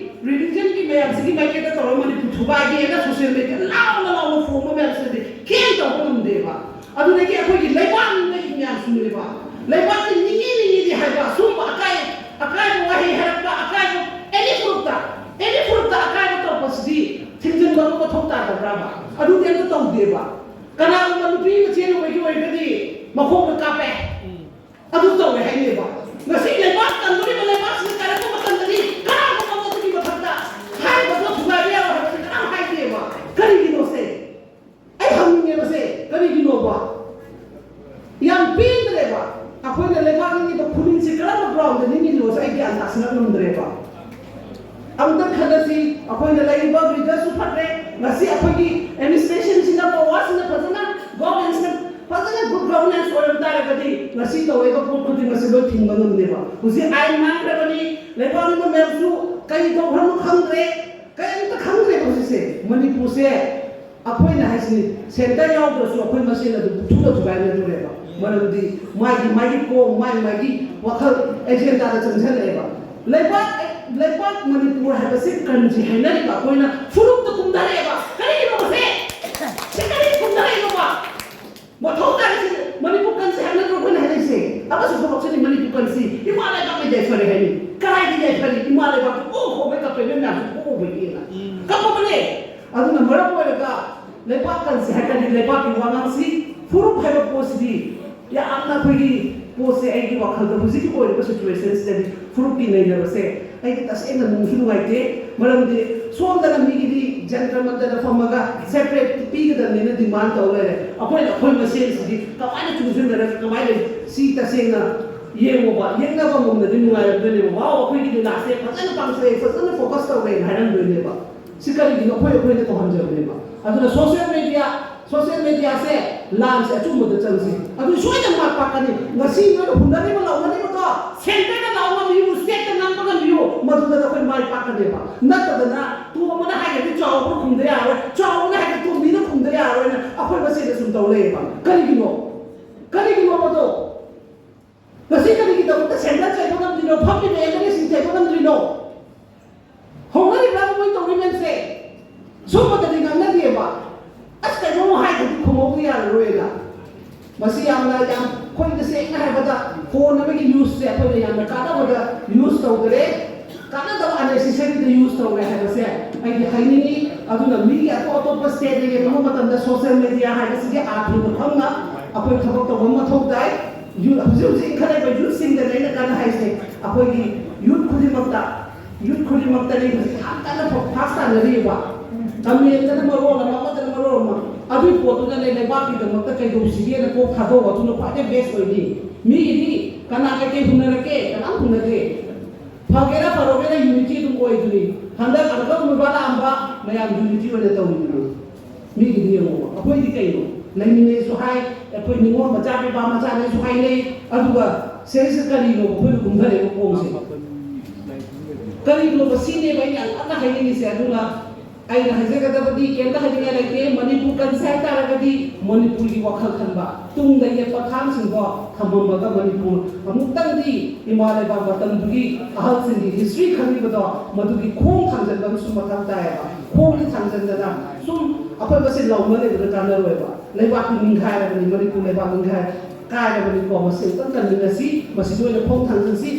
ꯔꯤꯂꯤꯖꯟꯒꯤ ꯃꯌꯥꯝꯁꯤꯒꯤ ꯃꯥꯏꯀꯩꯗ ꯇꯧꯔꯒ ꯃꯅꯤꯄꯨꯔ ꯊꯨꯒꯥꯏꯒꯦꯅ ꯁꯣꯁꯤꯌꯦꯜ ꯃꯦꯗꯤꯌꯥ ꯂꯥꯎꯅ ꯂꯥꯎꯅ ꯐꯣꯡꯕ ꯃꯌꯥꯝꯁꯤꯗꯤ ꯀꯦꯝ ꯇꯧꯕ ꯉꯝꯗꯦꯕ꯫ ꯑꯗꯨꯗꯒꯤ ꯑꯩꯈꯣꯏꯒꯤ ꯂꯩꯕꯥꯛ ꯅꯤꯡꯕꯒꯤ ꯃꯌꯥꯝꯁꯨꯅꯦꯕ꯫ ꯂꯩꯕꯥꯛꯁꯤ ꯅꯤꯡꯉꯤ ꯅꯤꯡꯉꯤꯗꯤ ꯍꯥꯏꯕ, ꯁꯨꯝꯕ ꯑꯀꯥꯏ ꯑꯀꯥꯏꯕ ꯋꯥꯍꯩ ꯍꯥꯏꯔꯛꯄ, ꯑꯀꯥꯏꯕ ꯑꯦꯅꯤ ꯐꯨꯔꯨꯞꯇ, ꯑꯦꯅꯤ ꯐꯨꯔꯨꯞꯇ ꯑꯀꯥꯏꯕ ꯇꯧꯔꯛꯄꯁꯤꯗꯤ ꯊꯤꯡꯖꯤꯟꯕ ꯑꯃ ꯃꯊꯧ ꯇꯥꯗꯕ꯭ꯔꯥꯕ? ꯑꯗꯨꯗꯤ ꯑꯝꯇ ꯇꯧꯗꯦꯕ꯫ ꯀꯅꯥꯒꯨꯝꯕ ꯅꯨꯄꯤ ꯑꯃ ꯆꯦꯜꯂꯨꯕꯒꯤ ꯑꯣꯏꯔꯒꯗꯤ ꯃꯈꯣꯡꯗ ꯀꯥꯞꯄꯦ, ꯑꯗꯨ ꯇꯧꯔꯦ ꯍꯥꯏꯅꯦꯕ꯫ ꯉꯁꯤ ꯂꯩꯕꯥꯛ ꯀꯟꯗꯣꯔꯤꯕ ꯂꯩꯕꯥꯛꯁꯤꯅ ꯀꯥꯏꯔꯛꯄ ꯃꯇꯝꯗꯗꯤ ꯀꯅꯥꯒꯨꯝꯕ ꯑꯃ ꯑꯗꯨꯒꯤ ꯃꯊꯛꯇ ꯍꯥꯏꯔꯤꯕꯗꯣ ꯊꯨꯒꯥꯏꯕ ꯌꯥꯔꯣꯏ ꯍꯥꯏꯕꯁꯤ ꯀꯅꯥꯝ ꯍꯥꯏꯗꯦꯕ꯫ ꯀꯔꯤꯒꯤꯅꯣꯁꯦ? ꯑꯩ ꯍꯪꯅꯤꯡꯉꯦꯕꯁꯦ ꯀꯔꯤꯒꯤꯅꯣꯕ? ꯌꯥꯝ ꯄꯦꯟꯗ꯭ꯔꯦꯕ꯫ ꯑꯩꯈꯣꯏꯅ ꯂꯩꯕꯥꯛ ꯅꯤꯡꯉꯤꯕ ꯈꯨꯅꯤꯡꯁꯤ ꯀꯔꯝꯕ ꯒ꯭ꯔꯥꯎꯟꯗ ꯅꯤꯡꯉꯤꯅꯣꯁꯦ ꯑꯩ ꯒ꯭ꯌꯥꯟ ꯇꯥꯁꯤꯜꯂꯛ ꯉꯝꯗ꯭ꯔꯦꯕ꯫ ꯑꯃꯨꯛꯇꯪ ꯈꯜꯂꯁꯤ, ꯑꯩꯈꯣꯏꯅ ꯂꯩꯔꯤꯕ ꯂꯤꯗꯔꯁꯨ ꯐꯠꯇ꯭ꯔꯦ꯫ ꯉꯁꯤ ꯑꯩꯈꯣꯏꯒꯤ ꯑꯦꯗꯃꯤꯅꯤꯁꯇ꯭ꯔꯦꯁꯟꯁꯤꯅ, ꯄꯋꯥꯔꯁꯤꯅ ꯐꯖꯅ, ꯒꯣꯚꯔꯅꯦꯟꯁꯅ ꯐꯖꯅ ꯒꯨꯗ ꯒꯚꯔꯅꯦꯟꯁ ꯑꯣꯏꯔꯝ ꯇꯥꯔꯒꯗꯤ ꯉꯁꯤ ꯇꯧꯔꯤꯕ ꯄꯣꯠ ꯈꯨꯗꯤꯡꯃꯛꯁꯦ ꯂꯣꯏ ꯊꯤꯡꯕ ꯉꯝꯗꯦꯕ꯫ ꯍꯧꯖꯤꯛ ꯑꯥꯏꯟ ꯃꯥꯡꯈ꯭ꯔꯕꯅꯤ, ꯂꯩꯕꯥꯛ ꯅꯤꯡꯕ ꯃꯌꯥꯝꯁꯨ ꯀꯔꯤ ꯇꯧꯈ꯭ꯔꯕꯅꯣ ꯈꯪꯗ꯭ꯔꯦ, ꯀꯔꯤꯝꯇ ꯈꯪꯗ꯭ꯔꯦꯕ ꯍꯧꯖꯤꯛꯁꯦ꯫ ꯃꯅꯤꯄꯨꯔꯁꯦ ꯑꯩꯈꯣꯏꯅ ꯍꯥꯏꯁꯤꯅꯤ, ꯁꯦꯟꯇꯔ ꯌꯥꯎꯗ꯭ꯔꯁꯨ ꯑꯩꯈꯣꯏ ꯃꯁꯦꯟ ꯑꯗꯨꯝ ꯊꯨꯅ ꯊꯨꯒꯥꯏꯅꯗꯣꯔꯦꯕ꯫ ꯃꯔꯝꯗꯤ ꯃꯥꯒꯤ ꯃꯥꯒꯤ ꯀꯣꯝ, ꯃꯥꯒꯤ ꯃꯥꯒꯤ ꯋꯥꯈꯜ ꯑꯦꯖꯦꯟꯗꯥꯗ ꯆꯪꯁꯤꯜꯂꯛꯑꯦꯕ꯫ ꯂꯩꯕꯥꯛ, ꯂꯩꯕꯥꯛ ꯃꯅꯤꯄꯨꯔ ꯍꯥꯏꯕꯁꯤ ꯀꯟꯁꯤ ꯍꯥꯏꯅꯔꯤꯕ ꯑꯩꯈꯣꯏꯅ ꯐꯨꯔꯨꯞꯇ ꯀꯨꯝꯊꯔꯛꯑꯦꯕ꯫ ꯀꯔꯤꯒꯤꯅꯣ ꯃꯁꯦ? ꯁꯤ ꯀꯔꯤ ꯀꯨꯝꯊꯔꯛꯏꯅꯣꯕ? ꯃꯊꯧ ꯇꯥꯔꯤꯁꯤ ꯃꯅꯤꯄꯨꯔ ꯀꯟꯁꯤ ꯍꯥꯏꯕ ꯅꯠꯇ꯭ꯔꯣ ꯑꯩꯈꯣꯏꯅ ꯍꯥꯏꯅꯔꯤꯁꯦ? ꯑꯃꯁꯨ ꯊꯕꯛꯁꯤꯅꯤ ꯃꯅꯤꯄꯨꯔ ꯀꯟꯁꯤ, ꯏꯃꯥ ꯂꯩꯕꯥꯛꯅ ꯌꯥꯏꯐꯔꯦ ꯍꯥꯏꯅꯤ꯫ ꯀꯗꯥꯏꯗ ꯌꯥꯏꯐꯔꯤ? ꯏꯃꯥ ꯂꯩꯕꯥꯛꯇ ꯑꯣ ꯈꯣꯡꯕꯩ ꯀꯞꯄꯦ, ꯅꯣꯏ ꯃꯌꯥꯝꯁꯨ ꯄꯣꯛꯎꯕꯒꯤꯅ ꯀꯞꯄꯕꯅꯦ꯫ ꯑꯗꯨꯅ ꯃꯔꯝ ꯑꯣꯏꯔꯒ ꯂꯩꯕꯥꯛ ꯀꯟꯁꯤ ꯍꯥꯏꯔꯒꯗꯤ ꯂꯩꯕꯥꯛꯀꯤ ꯋꯥꯉꯥꯡꯁꯤ, ꯐꯨꯔꯨꯞ ꯍꯥꯏꯕ ꯄꯣꯠꯁꯤꯗꯤ ꯌꯥꯝꯅ ꯑꯩꯈꯣꯏꯒꯤ ꯄꯣꯠꯁꯦ, ꯑꯩꯒꯤ ꯋꯥꯈꯜꯗ ꯍꯧꯖꯤꯛꯀꯤ ꯑꯣꯏꯔꯤꯕ ꯁꯤꯆꯨꯋꯦꯁꯟꯁꯤꯗꯗꯤ ꯐꯨꯔꯨꯞꯀꯤ ꯅꯩꯅꯕꯁꯦ ꯑꯩꯗꯤ ꯇꯁꯦꯡꯅ ꯅꯨꯡꯁꯨ ꯅꯨꯡꯉꯥꯏꯇꯦ꯫ ꯃꯔꯝꯗꯤ ꯁꯣꯝꯗꯅ ꯃꯤꯒꯤꯗꯤ ꯖꯟꯇ꯭ꯔ ꯃꯟꯇ꯭ꯔꯗ ꯐꯝꯃꯒ ꯁꯦꯄꯔꯦꯠ ꯄꯤꯒꯗꯕꯅꯤꯅ ꯗꯤꯃꯥꯟ ꯇꯧ ꯂꯩꯔꯦ꯫ ꯑꯩꯈꯣꯏꯅ ꯑꯩꯈꯣꯏ ꯃꯁꯦꯟꯁꯤꯗꯤ ꯀꯃꯥꯏꯅ ꯆꯨꯡꯁꯤꯟꯅꯔꯒ ꯀꯃꯥꯏꯅ ꯂꯩ? ꯁꯤ ꯇꯁꯦꯡꯅ ꯌꯦꯡꯉꯣꯕ, ꯌꯦꯡꯅꯕ ꯉꯝꯅꯗꯤ ꯅꯨꯡꯉꯥꯏꯔꯝꯗꯣꯏꯅꯦꯕ꯫ "ꯋꯥꯎ, ꯑꯩꯈꯣꯏꯒꯤꯗꯤ ꯂꯥꯁꯁꯦ ꯐꯖꯅ ꯄꯥꯡꯊꯣꯛꯑꯦ, ꯐꯖꯅ ꯐꯣꯀꯁ ꯇꯧꯔꯦꯅ" ꯍꯥꯏꯔꯝꯗꯣꯏꯅꯦꯕ꯫ ꯁꯤ ꯀꯔꯤꯒꯤꯅꯣ? ꯑꯩꯈꯣꯏ ꯑꯩꯈꯣꯏꯅ ꯇꯧꯍꯟꯖꯕꯅꯦꯕ꯫ ꯑꯗꯨꯅ ꯁꯣꯁꯤꯌꯦꯜ ꯃꯦꯗꯤꯌꯥ, ꯁꯣꯁꯤꯌꯦꯜ ꯃꯦꯗꯤꯌꯥꯁꯦ ꯂꯥꯟꯁꯦ ꯑꯆꯨꯝꯕꯗ ꯆꯪꯁꯤ꯫ ꯑꯗꯨ ꯁꯣꯏꯗꯅ ꯃꯥꯏ ꯄꯥꯛꯀꯅꯤ꯫ ꯉꯁꯤ ꯅꯣꯏꯅ ꯍꯨꯟꯅꯔꯤꯕ, ꯂꯥꯎꯅꯔꯤꯕꯗꯣ ꯁꯦꯟꯇꯔꯗ ꯂꯥꯎ ꯉꯝꯕꯤꯌꯨ, ꯁ꯭ꯇꯦꯠꯇ ꯉꯥꯡꯕ ꯉꯝꯕꯤꯌꯨ, ꯃꯗꯨꯗ ꯑꯩꯈꯣꯏ ꯃꯥꯏ ꯄꯥꯛꯀꯅꯦꯕ꯫ ꯅꯠꯇꯗꯅ ꯇꯣꯝꯕꯅ ꯍꯥꯏꯔꯗꯤ ꯆꯥꯎꯕꯅ ꯈꯨꯝꯗ ꯌꯥꯔꯣꯏ, ꯆꯥꯎꯕꯅ ꯍꯥꯏꯔꯗꯤ ꯇꯣꯝꯕꯤꯅ ꯈꯨꯝꯗ ꯌꯥꯔꯣꯏꯅ ꯑꯩꯈꯣꯏ ꯃꯁꯦꯟꯗ ꯁꯨꯝ ꯇꯧ ꯂꯩꯌꯦꯕ꯫ ꯀꯔꯤꯒꯤꯅꯣ? ꯀꯔꯤꯒꯤꯅꯣ ꯃꯗꯣ? ꯉꯁꯤ ꯀꯔꯤꯒꯤꯗꯃꯛꯇ ꯁꯦꯟꯇꯔ ꯆꯩꯕ ꯉꯝꯗ꯭ꯔꯤꯅꯣ? ꯐꯝꯃꯤꯕ ꯑꯦꯝ ꯑꯦꯜ ꯑꯦꯁꯤꯡ ꯆꯩꯕ ꯉꯝꯗ꯭ꯔꯤꯅꯣ? ꯍꯧꯅꯔꯤꯕ꯭ꯔꯥ ꯃꯣꯏ ꯇꯧꯔꯤ ꯃꯌꯥꯝꯁꯦ? ꯁꯨꯝꯕꯗꯗꯤ ꯉꯥꯡꯅꯗꯦꯕ꯫ ꯑꯁ, ꯀꯩꯅꯣꯝ ꯍꯥꯏꯗ꯭ꯔꯗꯤ ꯈꯨꯝꯍꯧꯗ ꯌꯥꯔꯔꯣꯏꯅ꯫ ꯃꯁꯤ ꯌꯥꯝꯅ, ꯌꯥꯝ, ꯑꯩꯈꯣꯏ ꯇꯁꯦꯡꯅ ꯍꯥꯏꯔꯕꯗ ꯐꯣꯟ ꯑꯃꯒꯤ ꯌꯨꯁꯁꯦ ꯑꯩꯈꯣꯏꯅ ꯌꯥꯝꯅ ꯀꯥꯟꯅꯕꯗ ꯌꯨꯁ ꯇꯧꯗ꯭ꯔꯦ, ꯀꯥꯟꯅꯗꯕ ꯑꯟꯅꯦꯁꯦꯁꯔꯤꯗ ꯌꯨꯁ ꯇꯧꯔꯦ ꯍꯥꯏꯕꯁꯦ ꯑꯩꯗꯤ ꯍꯥꯏꯅꯤꯡꯉꯤ꯫ ꯑꯗꯨꯅ ꯃꯤꯒꯤ ꯑꯇꯣꯞ ꯑꯇꯣꯞꯄ ꯁ꯭ꯇꯦꯠꯇ ꯌꯦꯡꯕ ꯃꯇꯝꯗ ꯁꯣꯁꯤꯌꯦꯜ ꯃꯦꯗꯤꯌꯥ ꯍꯥꯏꯕꯁꯤꯒꯤ ꯑꯥꯔꯊꯗꯨ ꯈꯪꯅ ꯑꯩꯈꯣꯏ ꯊꯕꯛ ꯇꯧꯕ ꯃꯊꯧ ꯇꯥꯏ꯫ ꯌꯨ-, ꯍꯧꯖꯤꯛ ꯍꯧꯖꯤꯛ ꯏꯟꯈꯠꯂꯛꯏꯕ ꯌꯨꯠꯁꯤꯡꯗꯅ ꯑꯩꯅ ꯀꯟꯅ ꯍꯥꯏꯁꯦ, ꯑꯩꯈꯣꯏꯒꯤ ꯌꯨꯠ ꯈꯨꯗꯤꯡꯃꯛꯇ, ꯌꯨꯠ ꯈꯨꯗꯤꯡꯃꯛꯇꯅꯤ ꯍꯧꯖꯤꯛ ꯌꯥꯝ ꯀꯟꯅ ꯐꯣꯀꯁ ꯇꯥꯟꯅꯔꯤꯕ꯫ ꯀꯃꯦꯟꯇꯅ ꯃꯔꯣꯜ ꯑꯃ, ꯑꯃꯗꯅ ꯃꯔꯣꯜ ꯑꯃ꯫ ꯑꯗꯨꯒꯤ ꯄꯣꯠꯇꯨꯅꯅꯦ ꯂꯩꯕꯥꯛꯀꯤꯗꯃꯛꯇ ꯀꯩꯗꯧꯁꯤꯒꯦꯅ ꯀꯣꯛ ꯊꯥꯗꯣꯛꯑꯣ, ꯑꯗꯨꯅ ꯈ꯭ꯋꯥꯏꯗꯩ ꯕꯦꯁ ꯑꯣꯏꯅꯤ꯫ ꯃꯤꯒꯤꯗꯤ ꯀꯅꯥ ꯀꯩꯀꯩ ꯍꯨꯟꯅꯔꯛꯀꯦ? ꯀꯅꯥꯝ ꯍꯨꯟꯅꯗꯦ꯫ ꯐꯒꯦꯔꯥ ꯐꯔꯣꯏꯒꯦꯔꯥ ꯌꯨꯅꯤꯇꯤ ꯑꯗꯨꯝ ꯑꯣꯏꯗꯨꯅꯤ꯫ ꯍꯟꯗꯛ ꯑꯅꯧꯕ ꯅꯨꯄꯥ ꯂꯥꯛꯑꯝꯕ ꯃꯌꯥꯝ ꯌꯨꯅꯤꯇꯤ ꯑꯣꯏꯅ ꯇꯧꯔꯤꯗꯨꯅꯤ꯫ ꯃꯤꯒꯤꯗꯤ ꯌꯦꯡꯉꯣ, ꯑꯩꯈꯣꯏꯗꯤ ꯀꯩꯅꯣ? ꯂꯩꯃꯤꯟꯅꯩꯁꯨ ꯍꯥꯏ, ꯑꯩꯈꯣꯏ ꯅꯤꯉꯣꯜ ꯃꯆꯥ ꯄꯤꯕ ꯃꯆꯥꯅꯦꯁꯨ ꯍꯥꯏꯅꯩ, ꯑꯗꯨꯒ ꯁꯤꯗꯩꯁꯤꯗ ꯀꯔꯤꯅꯣ ꯑꯩꯈꯣꯏꯅ ꯀꯨꯝꯊꯔꯛꯏꯕ ꯈꯣꯡꯁꯦ? ꯀꯔꯤꯅꯣꯕ? ꯁꯤꯅꯦꯕ ꯑꯩꯅ ꯌꯥꯝ ꯀꯟꯅ ꯍꯥꯏꯅꯤꯡꯉꯤꯁꯦ꯫ ꯑꯗꯨꯅ ꯑꯩꯅ ꯍꯥꯏꯖꯒꯗꯕꯗꯤ ꯀꯩꯝꯇ ꯍꯥꯏꯅꯤꯡꯉꯥꯏ ꯂꯩꯇꯦ꯫ ꯃꯅꯤꯄꯨꯔ ꯀꯟꯁꯦ ꯍꯥꯏ ꯇꯥꯔꯒꯗꯤ ꯃꯅꯤꯄꯨꯔꯒꯤ ꯋꯥꯈꯜ ꯈꯟꯕ, ꯇꯨꯡꯗ ꯌꯦꯛꯄ ꯊꯥꯡꯁꯤꯡꯗꯣ ꯊꯝꯃꯝꯃꯒ ꯃꯅꯤꯄꯨꯔ ꯑꯃꯨꯛꯇꯪꯗꯤ ꯏꯃꯥ ꯂꯩꯕꯥꯛ ꯃꯇꯝꯗꯨꯒꯤ ꯑꯍꯜꯁꯤꯡꯒꯤ ꯍꯤꯁꯇ꯭ꯔꯤ ꯈꯪꯕꯤꯕꯗꯣ ꯃꯗꯨꯒꯤ ꯈꯣꯡ ꯊꯥꯡꯖꯟꯕ ꯑꯃꯁꯨ ꯃꯊꯧ ꯇꯥꯏꯌꯦꯕ꯫ ꯈꯣꯡꯗꯤ ꯊꯥꯡꯖꯟꯗꯅ ꯁꯨꯝ ꯑꯩꯈꯣꯏ ꯃꯁꯦꯟ ꯂꯥꯎꯅ ꯂꯩꯕꯗ ꯀꯥꯟꯅꯔꯣꯏꯕ꯫ ꯂꯩꯕꯥꯛꯇꯤ ꯅꯤꯡꯈꯥꯏꯔꯕꯅꯤ, ꯃꯅꯤꯄꯨꯔ ꯂꯩꯕꯥꯛ ꯅꯤꯡꯈꯥꯏ ꯀꯥꯏꯔꯕꯅꯤꯀꯣ꯫ ꯃꯁꯤ ꯑꯃꯨꯛꯇꯪ ꯀꯟꯃꯤꯟꯅꯁꯤ, ꯃꯁꯤꯗ ꯑꯣꯏꯅ ꯈꯣꯡ ꯊꯥꯡꯖꯟꯁꯤ꯫